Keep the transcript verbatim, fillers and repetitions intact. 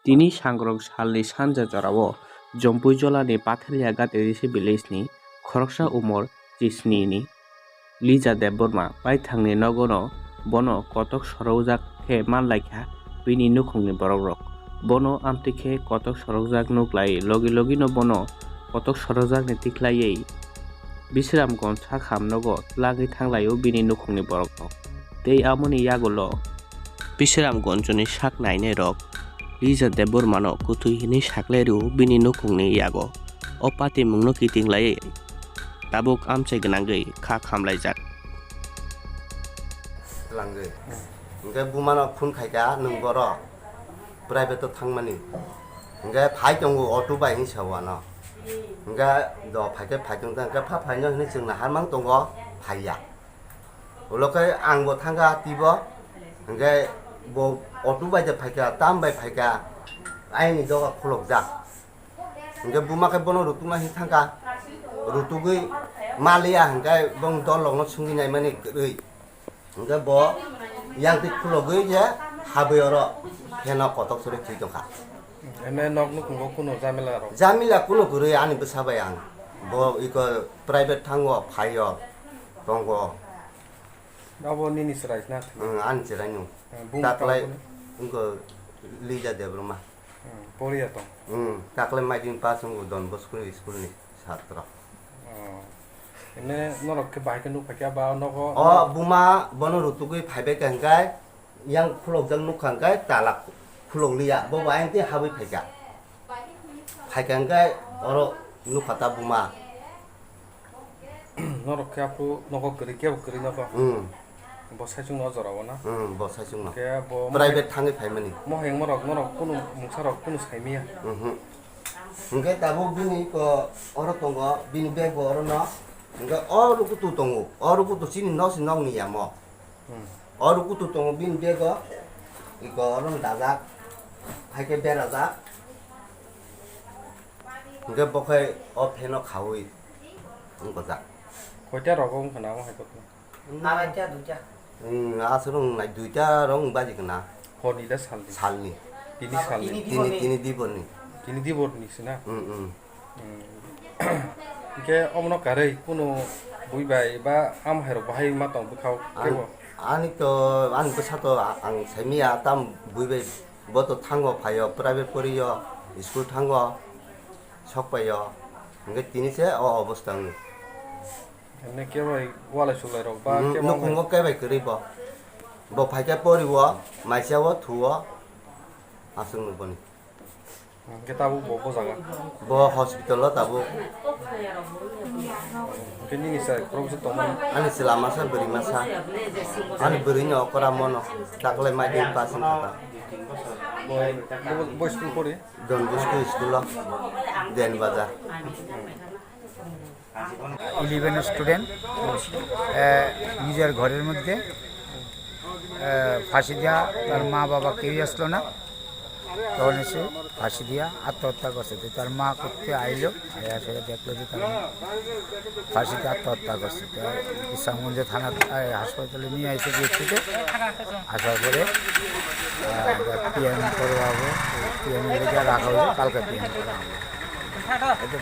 Tini sangrok salni sanja jorao Jompui jolani Patharya Gatedisi village ni khoroksa umor chisni ni Lija Debbarma baithangni nogono bono kotok sorokjak khe manlaikha bini nukhungni borokrok. Bono amtwi khe kotok sorokjak nuklai logi logino bono kotok sorokjakni tikhlaiwi Bisramgonj sakham nogo twlangwi thanglaio bini nukhungni borokrok. Tei amoni yagulo Bisramgonjoni sak nainairok Lija Debbarmano kwthwi hwnwi saklai rw bini nukhungni yago. O patimungno kiting laiwi tabuk amchai gwnangwi kha khamlaijak. Twlangwi. Hwnkhe bumano phone khaikha, "Nwng boro private-o thangmani." Hwnkhe phai tongo auto bai hinwi sao ano. Hwnkhe do phaikhe phai tongkha, hwnkhe pha phaino hinwi chwngno harmang tongo, phaiya. Ulo khe ang bo thangkha twibo, hwnkhe bo auto bai de phaikha, tam bai phaikha, aini doga khulokjak. Hwnkhe buma khe bono rutukna hin thangkha, rutugwi maliya hwnkhe bong dol rokno sungwi naimani kwrwi. Hwnkhe bo yang twi khulogwi je habwi oro pheno kotok suri thwi tongkha. Ene nok nukhungo kuno jamila rok? Jamila kuno kwrwi ani bwsa bai ang. Bo iko private thango, phaio, tongo. Abo nini chwrai na? Hmm, ani chwrai no. Eh, bung Taklai tamo wngko Lija Debbarma. Hmm, poriya tong. Hmm, taklai maidin pass wngko Don Bosco school ni satro. Oh. Ene norok khe bahai khe nuk phaikha ba nogo? O buma bono rutugwi phaibai kha hwnkhe yang khulokjak nukha hwnkhe tala khulokliya. Bo bai hwnkhe habwi phaikha. Phaikha hwnkhe oro nukha ta buma. Norok khe aphuru nogo kwrwi, kebo kwrwi nogo. Hmm. Bo saichung no jora o na? Hmm, bo saichung no. Khe bo Private thangwi phaimani. Moheng morok norok kunu mungsa rok kunu saimiya. Mhm. Hwnkhe tabuk bini ko oro tongo, bini bag bo oro no. Hwnkhe o rukutu tongo, o rukutu chini nok si nok ni yamo. Hmm. O rukutu tongo bini bego, iko oro dajak, hai khe berajak. Hwnkhe bo khe o pheno khaui wngkojak. Koita rogo wngkha na omo hai khe? Araita, duita. Hmm, aswk wng nai duita rok wng baji khe na. Horni da salni? Salni. Tini salni? Tini, tini diborni. Tini diborni se na? Hmm, hmm. Hmm. Hwnkhe omono karwi kunu bui bai ba amhairok bahai ma tong bwkha o kebo? Ani to, ani bwsa to a-, ang saimanya tam bui bai bo to thango phaio, private poriyo, school thango, sok paio. Hwnkhe tini se o obostha wngwi. Hwnkhe kebo walai sulai rok ba Hmm, kebo nukhungo kebai kwrwi bo. Bo phaikhe poriwo, maisa o thuo, aswk no boni. Hwnkhe tabuk bo bojaga? Bo hospital o tabuk. Hwnkhe nini chwrai khoroksa tongmani? Ani chwla masa, bwrwi masa. Ani bwrwi no okora mono. Taklai maidin pass wngkha ta. Bo, bo, bo school pori? Don Bosco school o, Den Bazar. Eleven student, আহ, নিজের ঘরের মধ্যে, আহ, ফাঁসি দেওয়া, তার মা বাবা কেউই আসলো না। তখন এসে ফাঁসি দিয়া আত্মহত্যা করছে। তো তার মা করতে আইলো, আয়া সেটা দেখলো যে তার মা ফাঁসিতে আত্মহত্যা করছে। তো ইসলামগঞ্জ থানা, আহ, হাসপাতালে নিয়ে এসে গিয়ে থেকে আসার পরে, আহ, পিএম করা হবে, পিএম লেগে রাখা হয়েছে, কালকে পিএম করা হবে। এটা